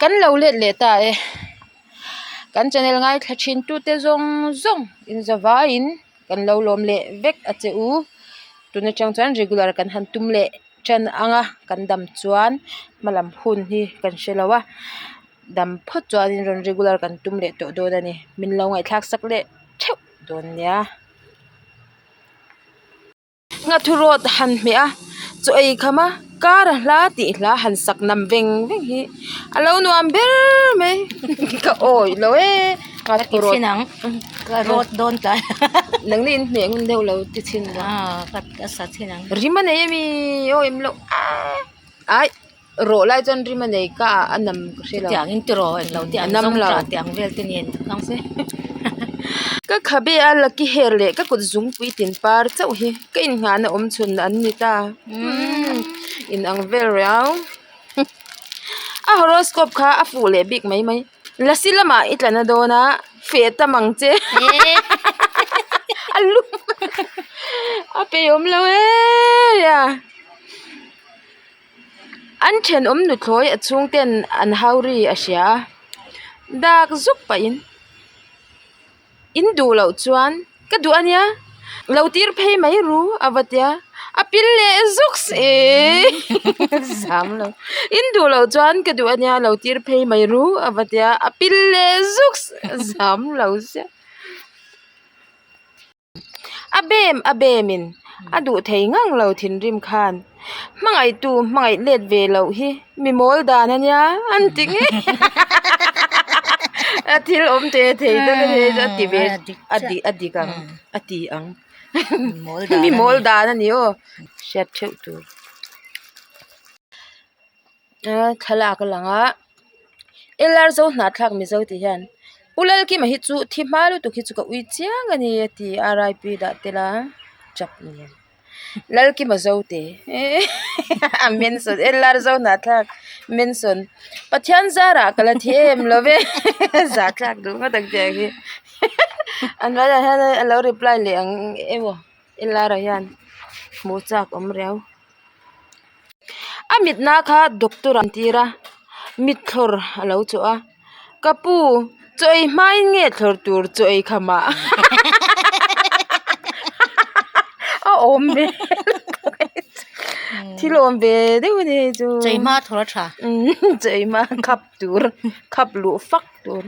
Kan lo let leh ta e. Kan channel ngaithla thin tute zawng zawng inzavaiin kan lo lawm leh vek a che u. Tun atang chuan regular kan han tum leh tan ang a, kan dam chuan hma lam hun hi kan hre lo a, dam phawt chuanin rawn regular kan tum leh tawh dawn a ni. Min lo ngaihthlak sak leh theuh dawn nia. Nghathu rawt han hmeh a chaw ei kham a kar a hla tih hla han sak nam veng veng hi a lo nuam ber mai ka awih lo e nghathu rawt ang ka rawt dawn tlai nangni in hmeh ngun deuh lo ti chhin la ka sa chhin ang rim a nei ami aw em loh ai rawh lai chuan rim a nei ka a nam ka hre lo chutiang in tiraw englo te an zawng tah tih ang vel te nen ang se ka khabe a lucky hair leh ka kut zungpui tin par chauh hi ka inngahna awm chhun an ni ta in ang vel riau a horoscope kha a fuh leh bik mai mai lasi lamah i tla na dawn a feh tam ang che a lum a peihawm lo e a. An thenawm nuthlawi a chhungten an hau ri a hria a, dak zuk pahin in duh loh chuan ka duh a nia lo tir phei mai ru a va tia a pil leh zuk si zam lo in duh loh chuan ka duh a nia lo tir phei mai ru a va tia a pil leh zuk zam lo sia. A bem a bemin a duh thei ngang lo thinrim khan hmangaihtu hmangaih let ve loh hi mi mawl dan a nia an ti ngei a thil awm te thei tak a ni a ti ve a dik a dik ang a ti ang mi mawl dan a ni aw hriat theuh tur thlalak a lang a L R zo hnahthlak mizo tih hian Pu Lalkima hi chu thi hma lutuk hi chu ka ui chiang a ni a ti R I P dah tel a chap nen Lalkima zo te a mention L R zo hnahthlak mention Pathian zarah ka la thi em lo ve zahthlak duh ngawt ang tih ang hi an hnuaiah hian a lo reply leh ang emaw L R ah hian hmuh chak awm riau. A mitna kha doctor an tir a mit thlawr a lo chawh a ka pu chaw ei hmain nge thlawr tur chaw ei kham ah a awm ve thil awm ve deuh a ni hei chu chaw ei hma thlawr a tha chaw ei hma khap tur khap luh fak tur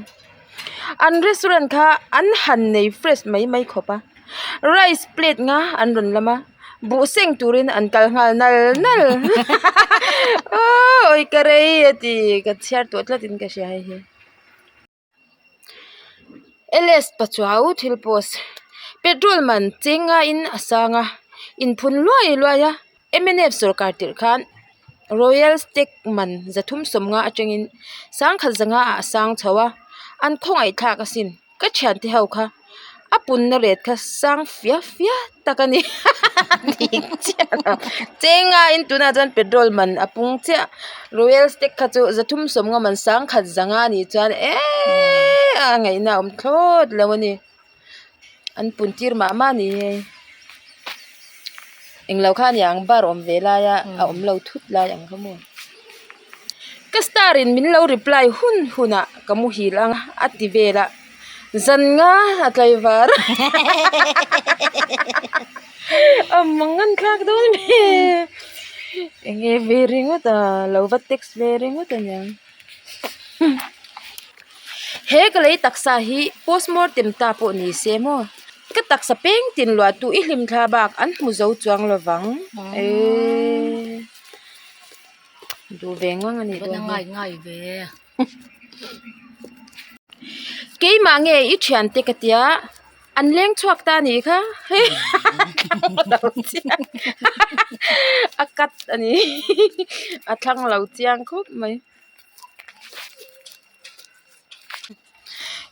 an restaurant kha an han nei fresh mai mai khawp a rice plate nga an rawn lam a. Buh seng turin an kal nghal nal nal aww ka rei a ti ka chhiar tawh tlat in ka hria hei hi L S Pachuau thil post petrol man cheng ngaiin a sang a inphun luai luai a M N F sawrkar tirh khan royal stag man zathum sawmnga atangin sangkhat zanga ah a sang chho a an khawngaih thlak asin. Ka thiante ho kha a punna ret kha sang fia fia tak a ni dik chiah lo cheng ngaiin tunah chuan petrol man a pung chiah royal stag kha chu zathum sawmnga man sangkhat zanga a nih chuan eeee a ngaihna a awm thlawt lo a ni an pun tir mah mah a ni hei englo kha a ni ang bar awm ve laia a awm lo thut lai ang kha maw. Ka star in min lo reply hun hun ah ka muhil ang a ti vel a zan nga a tlaivar a mang an thlak dawn em enge ve ringawt a lo va text ve ringawt a niang he ka lei taksa hi postmortem ta pawh ni se maw ka taksa peng tin luah tu i hlim thla bak an hmu zo chuang lovang eee. Duh ve ngang a nih dawn hi. Ngai ngai ve. Keimah nge i thiante ka tia an leng chhuak ta a nih kha a cut a ni a thlang lo chiang khawp mai.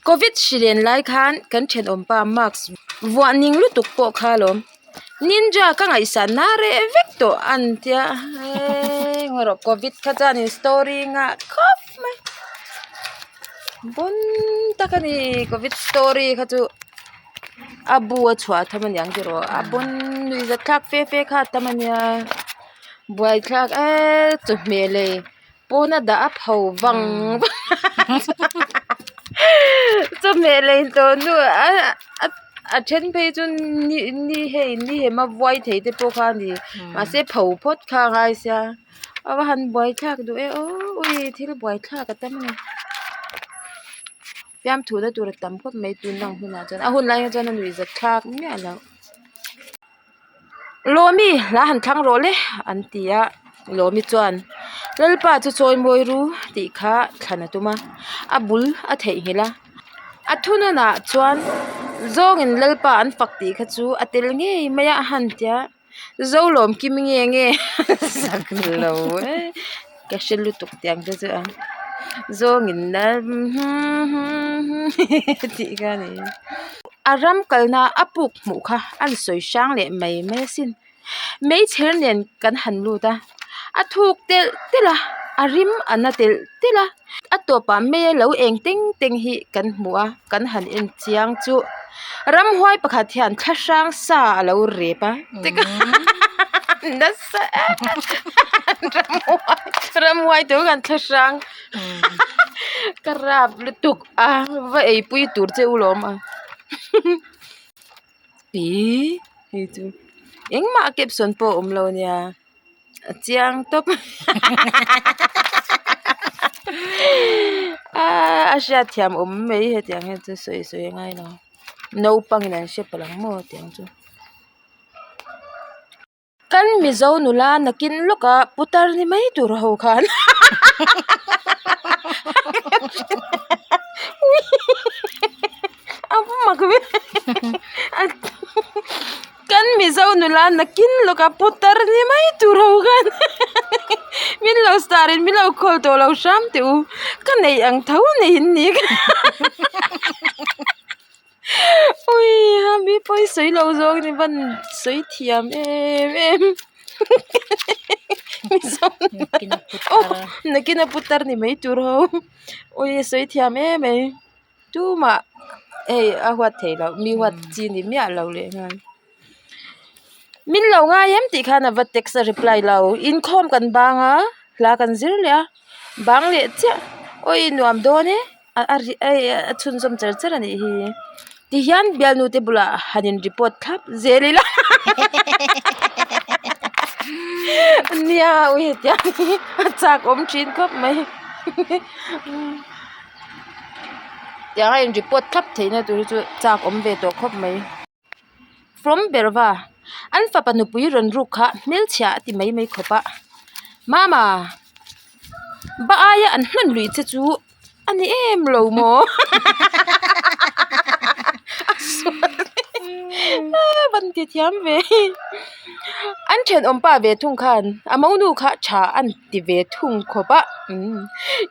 Covid hri len lai khan kan thenawmpa mask vuah ning lutuk pawh kha alawm ninja ka ngaihsan na reh vek tawh an tia eee ngaw rawh covid kha chuanin story nghah khawp mai bon tak a ni covid story kha chu a bu a chhuah tham a niang tiraw a bon nuihzat thlak fe fe kha a tam a nia buaithlak eee chawhmeh lei. Pawna dah a pho vang vang a chawhmeh lei tawh hnu ah a then phei chu ni ni hei ni hem a vuai thei te pawh kha a ni mahse pho phawt kha a ngai sia a va han buaithlak duh e aw ui thil buaithlak a tam a ni fiamthu na tur a tam khawp mai tun ang hunah chuan a hun lai hi chuan a nuihzat thlak miah loh. Lawmi hla han thlang rawh le an ti a Lawmi chuan Lalpa chu chawi mawi ru tih kha thlan a tum a a bul a theihnghilh a a thununah chuan zawngin Lalpa an fak tih kha chu a tel ngei mai a a han ti a Zolawm kim nge nge zak lo e ka hre lutuk tiang te chu a zawngin tih kha a ni. A ram kalna a puk hmuh kha a ni sawi hrang leh mai mai asin. Meichher nen kan han lut a, a thuk telh telh a, a rim a na telh telh a, a tawpah mei a lo eng teng teng hi kan hmu a, kan han en chiang chu ramhuai pakhat hian thla hrang sa a lo rep a nasa em ramhuai ramhuai tur khan thla hrang ka rap lutuk. A va eipui tur che u lawm a ih hei chu engmah caption pawh a awm lo ania a chiang tawp aaa a hriatthiam awm mai hetiang hian chu sawi sawi a ngai lo naupang in an hre palh ang maw tiang chu. Kan Mizo nula nakin lawka putar ni mai tur ho khan a mak ve kan Mizo nula nakin lawka putar ni mai tur ho khan min lo star in min lo call tawh lo hram teh u ka neih ang tho nei in ni Ui a mi pawi sawi lo zawng ni van sawi thiam em em nakin a putar ni mai tur ho ui a sawi thiam em mai tumah hei a huat theih loh mi huat chi ni miah lo leh nghal min lo ngai em tih khan a va text a reply lo inkhawm kan bang a hla kan zir leh a bang leh chiah awi nuam dawn e. A ri a chhunzawm char char a nih hi tihian bialnu te bulah han in report thlap zel ila nia ui hetiang hi a chak awm thin khawp mai tiang a in report thlap theihna tur hi chu chak awm ve tawh khawp mai. From Berva an fapa nupui rawn ruk kha hmelchhia a ti mai mai khawp a Mama ba aia an hman lui che chu a ni em lo maw a sual van ti thiam ve an thenawm pa ve thung khan a monu kha tha an ti ve thung khawp a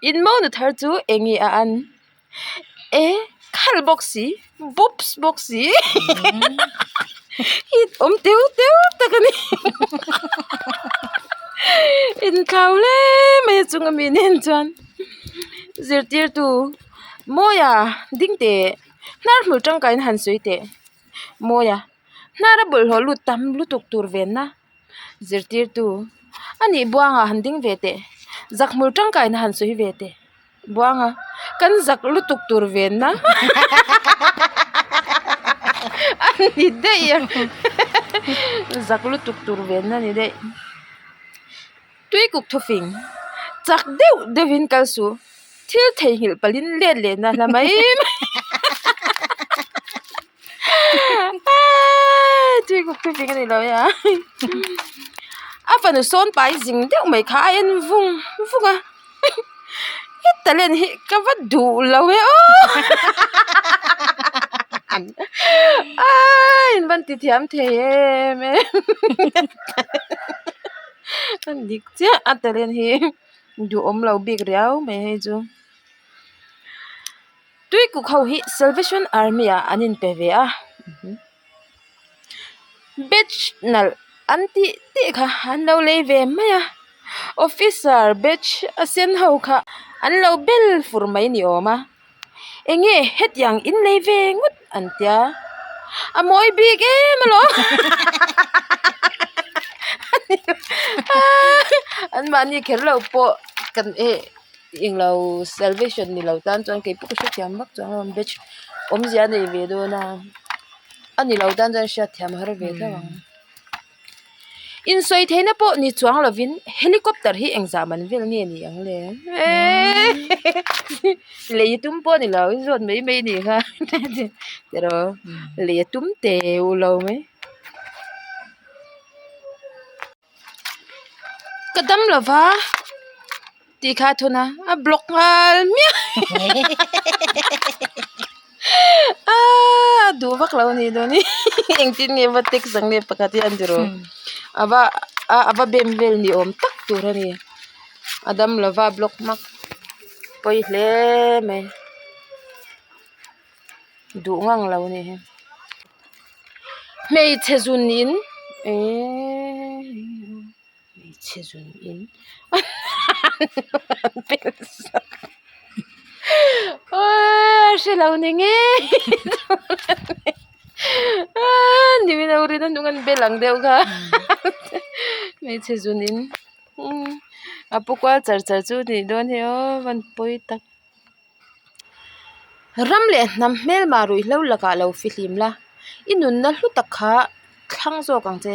in monu thar chu eng nge a an. E khal bawk si bawps bawk si hit awm teu teu tak a ni inthlau hle mai a chunga mi nen chuan zirtirtu mawia ding teh hnar hmul tangkaiin han sawi teh mawia hnar a bawlhhlawh lut tam lutuk tur venna. Zirtirtu a nih buangah han ding ve teh zak hmul tangkaina han sawi ve teh buanga kan zak lutuk tur venna a ni daih a zak lutuk tur venna a ni daih tuikuk thufing chak deuh deuhin kal suh thil theihnghilh palhin let lehna hla mai mai. A fanu sawn pai zing deuh mai kha a en vung vung a he talent hi ka va duh lo e aw in van ti thiam thei em em a dik chiah a talent hi duhawm lo bik riau mai hei chu. Tuikuk ho hi Salvation Army ah an inpe ve a batch nalh an tih tih kha an lo lei ve mai a officer batch a sen ho kha an lo bel fur mai ni awm a eng nge hetiang in lei ve ngawt an tia a mawi bik em alawm an mahni kher lo pawh. Kan eh englo salvation ni lo tan chuan keipawh ka hrethiam vak chuang lo ang batch awmzia a nei ve dawn a a ni lo tan chuan hriatthiam a har ve tho ang. Insawi theihna pawh ni chuang lovin helicopter hi engzah man vel nge ni ang le lei tum pawh ni lo in zawt mai mai a nih kha tiraw lei a tum teuh lo mai. Ka dam lo va tih kha a thawn a a block nghal miah aaa duh vak lo a nih dawn hi engtin nge va text ang nge pakhat hian tiraw a va a va bem vel ni awm tak tur a ni a dam lo va a block hmak pawi hle mai duh ngang lo a nih hi hmeichhe zun in eee hmeichhe zun in aaa hre lo ni ngei aaa nimin a rin a hnung an bel ang deuh kha hmeichhe zun in a pu kual char char chu nih dawn hi aw van pawi tak. Ram leh hnam hmelma ruihhlo lakah lo fihlim la, i nunna hlu tak kha thlang zawk ang che.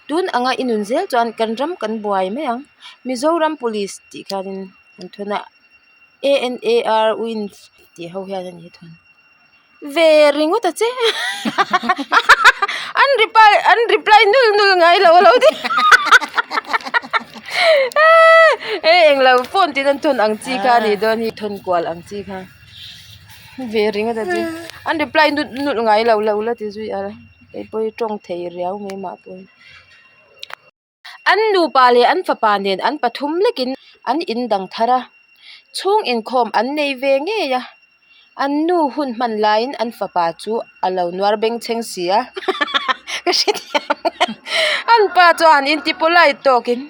Tun anga i nun zel chuan kan ram kan buai mai ang. Mizoram Police tih khanin an thawn a, ANAR Winf tih ho hian a ni thawn. Ve ringawt a che. An reply an reply nul nul ngai lo a lo ti. Hei englo phone tin an thawn ang chi kha a nih dawn hi thawn kual ang chi kha ve ringawt a che. An reply nul nul ngai lo lo la ti zui a hei pawh hi tawng thei riau mai mah pawh. An nupa leh an fapa nen an pathum lekin an in dang thar a, chhung inkhawm an nei ve ngei a, an nu hun hman laiin an fapa chu a lo nuar bengchheng si a, ka hrethiam an pa chuan inti polite tawkin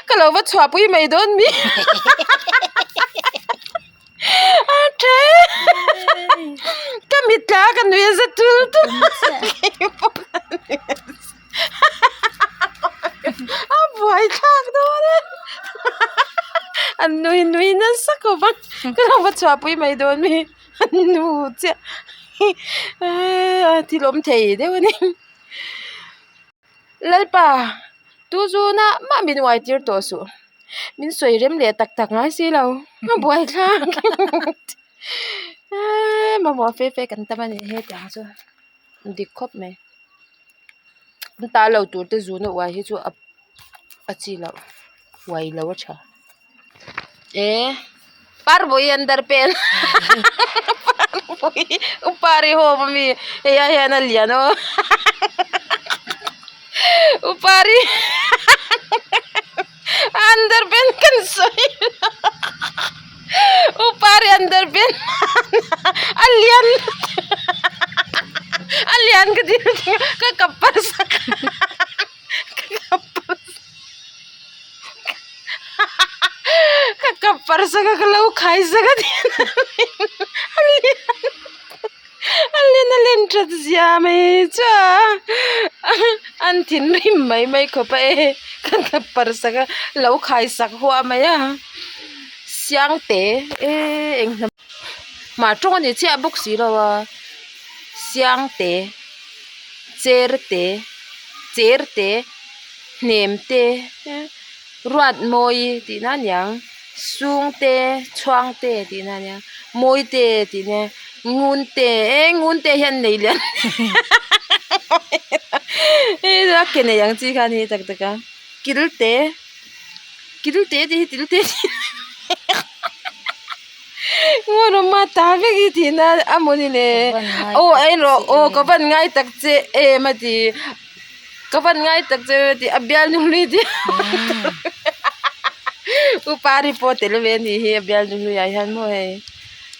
ka lo va chhuahpui mai dawn mi a ṭhe ka mitla ka nui a za tul tul a buai thlak dawn e an nui nui nasa khawp a ka lo va chhuahpui mai dawn mi an nu chiah a thil awm thei deuh a ni Lalpa tu zuna mah min uai tir tawh suh min sawi rem leh tak tak ngai si lo a buai thlak mamawh fe fe kan tam a nih hetiang chu. Dik khawp mai an ta lo tur te zuna uai hi chu a chi loh uai lo a tha e parbawi an dar pen parbawi upari home ami hei ai hian a lian aw upari an dar pen kan sawi Upari under pen a lian a lian ka ti ka kap par sak ka kap par ka kap par sak a ka lo khai sak a a lian a lian a len that zia mai chu a an thinrim mai mai khawp a e ka kap par sak a lo khai sak huah mai a. Siangte eee eng hnam mah tawng a ni chiah bawk si lo a Siangte Cherte Cherte Hnemte Ruatmawi tih na aniang Sungte Chhuangte tih na ania Mawite tih na Ngunte eee Ngunte hian nei lian a ke nei ang chi kha a ni tak tak a Kilte. Kil te tih hi til te ngawi rawh ma ta vek hi tih na a mawni le aw ei rawh aw ka van ngai tak che em a ti ka van ngai tak che em a ti a bialnu hlui te upa ri pawh tel ve a nih hi a bialnu hlui ah hian maw hei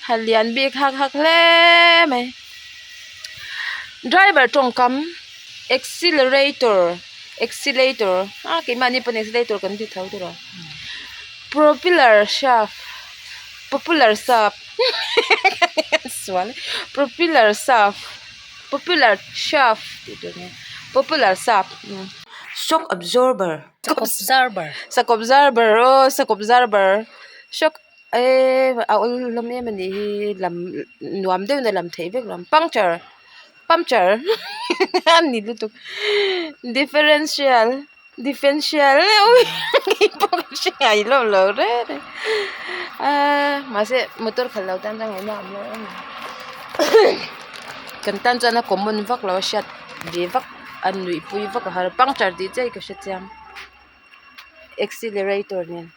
ha lian bik hak hak hle mai driver tawngkam accelerator. Accelerator a keimahni pawn accelerator kan ti tho tur a propeller shaft popular sap sual propeller sap popular shaft tih tur ania popular sap shock absorber shock absorber aw shock absorber. Shock eee a awl hlawm em a nih hi lam nuam deuhin a lam theih vek lo ang puncture puncture a ni lutuk differential differential keipawh ka hre ngai hlawm lo reng reng aaa mahse motor khalh lo tan chuan ngaihna a awm lo em kan tan chuan a common vak lo a hriat ve vak a nuihpui vak a har puncture tih chiah hi ka hre chiang accelerator nen.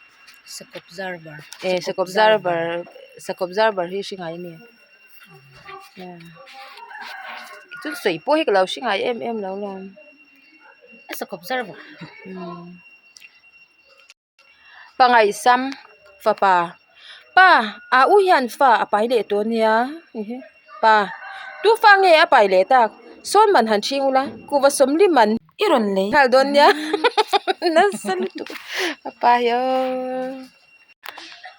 Sakawp zar bar. Eh sakawp zar bar sakawp zar bar hi hre ngai a mi chuan sawi pawh hi ka lo hre ngai em em lo la a sakawp zar bar Pangaihsam fapa pa a u hian fa a pai leh tawh a nia pa tu fa nge a pai leh tak sawn man han chhing ula kuhva sawmli man. I rawn lei nghal dawn nia nasa lutuk a pa hi aww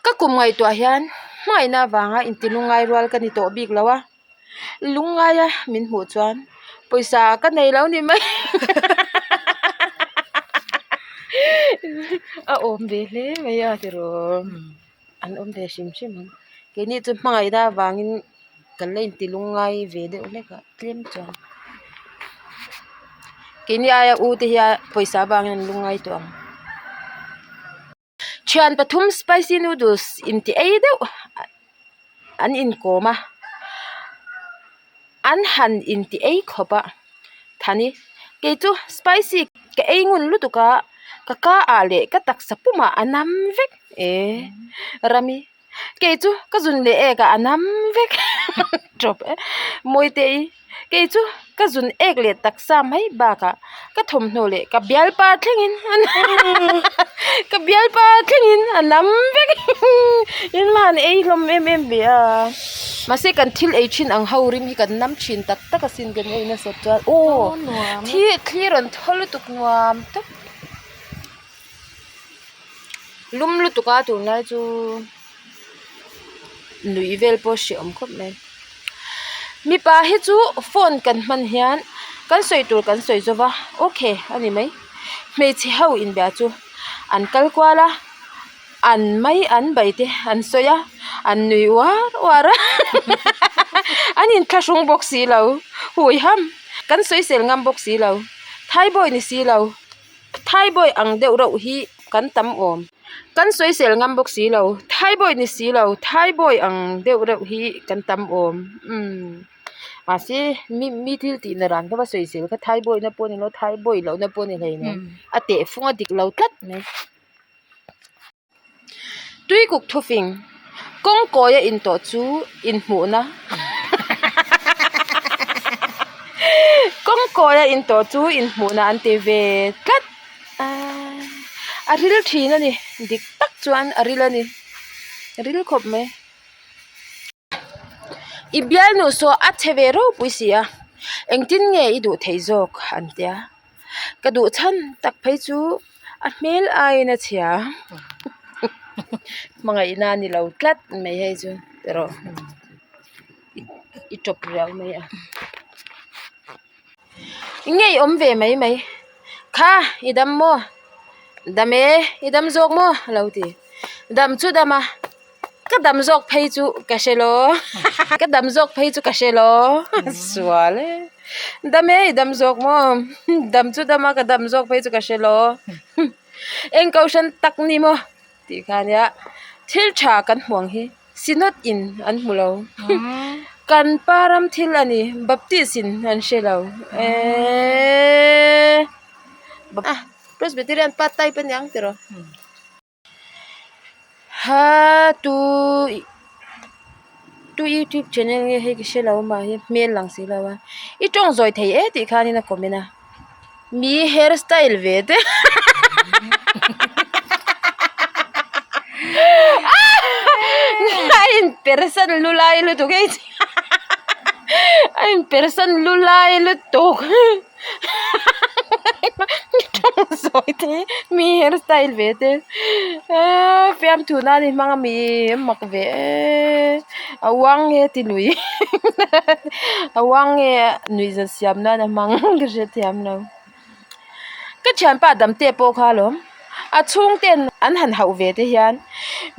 ka kum ngaihtuah hian hmangaihna avanga inti lungngai rual ka ni tawh bik lo a lungngaia min hmuh chuan pawisa ka nei lo ni mai a awm ve hle mai a tiraw an awm ve hrim hrim ang keini chu hmangaihna avangin kan la inti lungngai ve deuh hlek a tlem chuan keini aia u te hian pawisa avangin an lungngai tawh ang thian pathum spicy noodles inti ei deuh an inkawm a an han inti ei khawp a thani kei chu spicy ka ei ngun lutuk a ka ka ah leh ka taksa pumah a nam vek eh rami. Kei chu ka zun leh ek ah a nam vek tawp e mawite i kei chu ka zun ek leh taksa mai bakah ka thawmhnaw leh ka bialpa thlengin ka bialpa thlengin a nam vek in han ei hlawm em em ve a mahse kan thil ei thin ang ho rim hi kan nam thin tak tak asin kan ei nasat chuan aw thi thli rawn thaw lutuk nuam tawp. Lum lutuk a tunlai chu nuih vel pawh hrehawm khawp mai mipa hi chu phone kan hman hian kan sawi tur kan sawi zo va okay a ni mai hmeichhe ho inbia chu an kal kual a an mai an bai te an sawi a an nui uar uar a an inthlahrung bawk si lo hui ham kan sawisel ngam bawk si lo thaibawi ni si lo. Thaibawi ang deuh reuh hi kan tam awm. Kan sawisel ngam bawk si lo. Thaibawi ni si lo. Thaibawi ang deuh reuh hi kan tam awm. Umm mahse mi mi thil tih na ran kha va sawisel kha thaibawi na pawh a ni lo thaibawi loh na pawh a ni hleinem a tehfung a dik lo tlat mai. Tuikuk thufing kawng kawia intawh chu inhmuhna kawng kawia intawh chu inhmuhna an ti ve tlat a ril thin a ni dik tak chuan a ril a ni ril khawp mai. I bialnu saw a chhe ve ropui si a, engtin nge i duh thei zawk an tia. Ka duh chhan tak phei chu a hmel aiin a chhia hmangaihna a ni lo tlat mai hei chu erawh i tawp riau mai a. Nge i awm ve mai mai kha i dam maw dam e i dam zawk maw a lo ti dam chu dam a ka dam zawk phei chu ka hre lo ka dam zawk phei chu ka hre lo sual e dam e i dam zawk maw dam chu dam a ka dam zawk phei chu ka hre lo eng kohhran tak ni maw tih kha ania thil tha kan hmuh ang hi. Synod in an hmu lo kan pa ram thil a ni baptist in an hre lo eeeee presbyterian pa type a niang tiraw ha tu tu youtube channel nge hei ka hre lo mahni hmel lang si lo a i tawng zawi thei e tih khanin a comment a. Mi hair style ve te a in persan lu lai lutuk hei a in persan lu lai lutuk tawng sawi te mi hair style ve te eee fiamthu nan i hmang a mi a mak ve eee a uang nge ti lui a uang nge nuihza siam nan a hmang ka hrethiam lo ka thianpa damte pawh kha alawm. A chhungten an han hauh ve te hian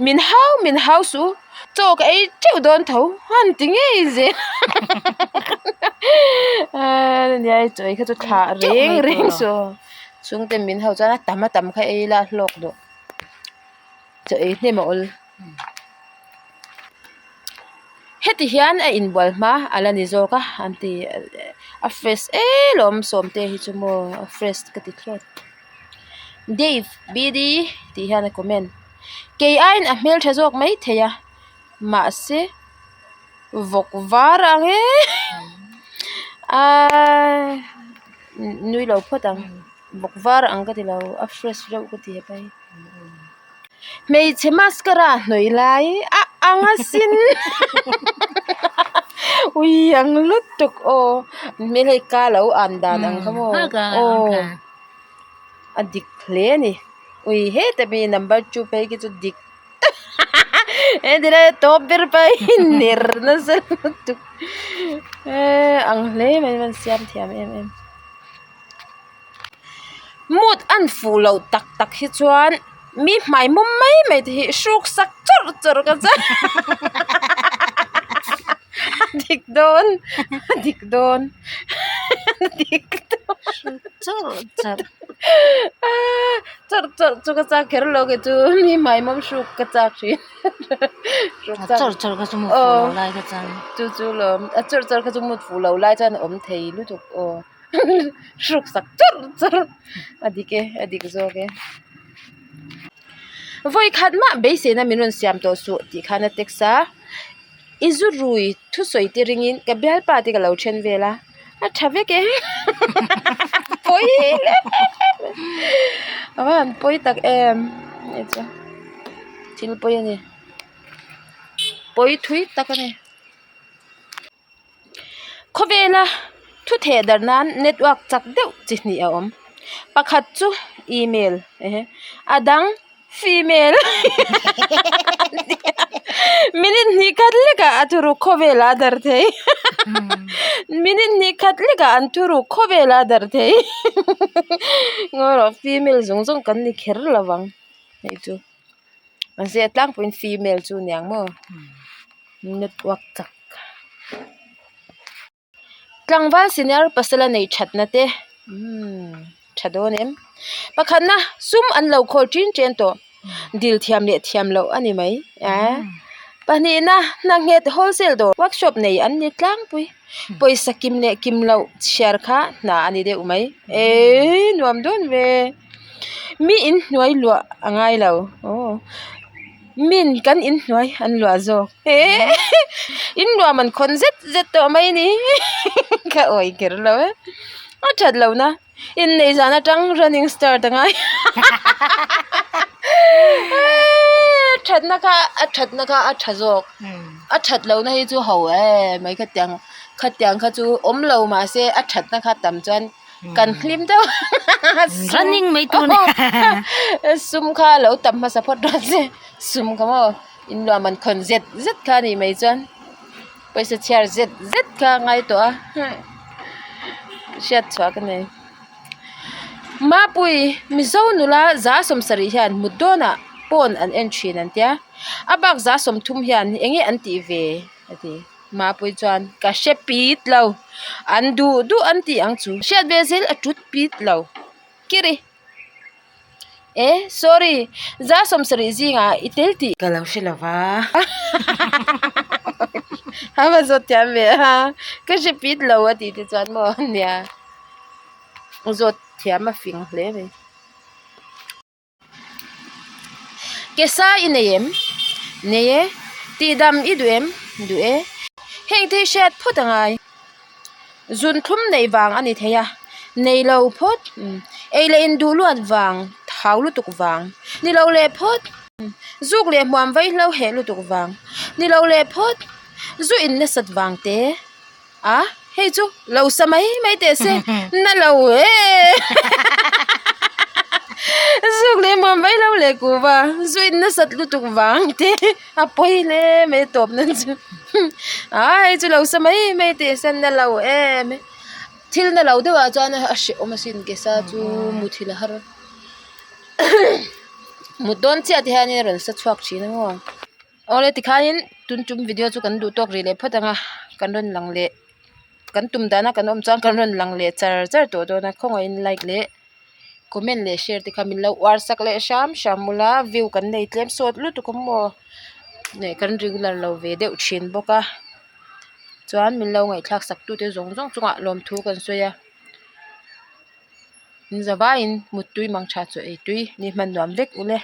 min hau min hau suh chaw ka ei teuh dawn tho han ti ngei zel a nia chaw ei kha chu thlah reng reng suh chhungten min hauh chuan a tam a tam kha ei ila a hlawk duh chaw ei hnem a awl. Heti hian a inbual hma a la ni zawk a an ti a fresh em lawm sawmte hi chu maw a fresh ka ti thlawt Dave B D tih hian a comment kei aiin a hmeltha zawk maithei a mahse vawk var ang e aaaa nui lo phawt ang vawk var ang ka ti lo a fresh reuh ka ti hepa hi. Hmeichhe mascara hnawih lai a ang asin ui ang lutuk aw hmel hei ka lo an dan ang kha maw aw a dik hle a ni ui heta mi number two phei khi chu dik he ti lai a tawp ber pawh hi ner nasa lutuk eh ang hle mai an siam thiam em em. Mood an fuh loh tak tak hi chuan mi hmai mawm mai mai te hi hruk sak chawrh chawrh ka chuan a dik dawn a dik dawn a dik dawn chawrh chawrh chawrh chawrh chu ka chak kher lo kei chu mi hmai mawm hruk ka chak thin chawrh chawrh kha chu mood fuh loh lai kha chuan chu chu lawm a chawrh chawrh kha chu mood fuh loh lai chuan a awm thei lutuk aw. Hruk sak chawrh chawrh a dik e a dik zawk e vawi khat mah beiseina min rawn siam tawh suh tih khan a text a i zu rui thusawi te ringin ka bialpa te ka lo then vel a a tha vek e pawi hle a va han pawi tak em hei chu thil pawi a ni pawi thui tak a ni. Khawvela thu theh darh nan network chak deuh chi hnih a awm pakhat chu email a dang female minute hnih khat lek ah a thuruk khawvel ah a darh thei minute hnih khat lek ah an thuruk khawvel ah a darh thei ngawi rawh female zawng zawng kan ni kher lo vang hei chu. Mahse a tlangpuiin female chu niang maw network chak tlangval senior pasal a neih thatna te umm tha dawn em pakhatna sum an lo khawl ṭin ṭen tawh dil thiam leh thiam loh a ni mai eh pahnihna hna nghet wholesale dawr workshop nei an ni tlangpui pawisa kim leh kim loh chhiar kha hna a ni deuh mai eee nuam dawn ve. Mi inhnuai luah a ngai lo aw min kan inhnuai an luah zawk eh in nuam an khawn zet zet tawh mai ni ka awih kher lo e a that lo na inneih zan atang running start a ngai thatna kha a thatna kha a tha zawk a that lo na hi chu ho em mai khatiang khatiang kha chu awm lo mahse a thatna kha tam chuan. Kan hlim deuh running mai tur sum kha lo tam hmasa phawt rawh se sum kha maw in luah man khawn zet zet kha a nih mai chuan pawisa chhiar zet zet kha a ngai tawh a hriat chhuah ka nei Mapui Mizo nula za sawmsarih hian mut dawnah pawn an en thin an tia a bak za sawmthum hian eng nge an tih ve a ti. Mapui chuan ka hre pit lo, an duh duh an tih ang chu. Hriat ve zel a tut pit lo. Kiri. E, sorry, za 70 zingah i tel tih. Ka lo hre lo va. A va zawt thiam ve a, ka hre pit lo a tih te chuan maw nia. Zawt thiam a fing hle mai. Kesa i nei em? Nei e. Tihdam i duh em? Duh e. Heng te hi hriat phawt a ngai. Zunthlum neih vang a ni thei a, nei lo phawt. Ei leh induh luat vang, thau lutuk vang. Ni lo leh phawt. Zuk leh hmuam vaihlo heh lutuk vang. Ni lo leh phawt. Zu in nasat vang te. A hei chu lo sa mai mai teh se na lo e zuk leh muam mai lo leh kuh va zu in nasat lutuk vang te a pawi hle mai a tawp nan chu a hei chu lo sa mai mai teh se na lo em thil na lo deuh ah chuan a hrehawm asin ke sa chu muthilh a har. Mut dawn chiah te hianin a rawn sa chhuak thin a maw. Awle tikhanin tun tum video chu kan duh tawk rih leh phawt ang a kan rawn lang leh kan tum dana kan awm chuan kan rawn lang leh char char tawh dawn a khawngaihin like leh comment leh share te kha min lo uar sak leh hram hram ula view kan nei tlem sawt lutuk a maw leh kan regular lo ve deuh thin bawk a chuan min lo ngaihthlak sak tute zawng zawng chungah lawmthu kan sawi a. In zavaiin muttui mang tha chaw ei tui ni hman nuam vek ule.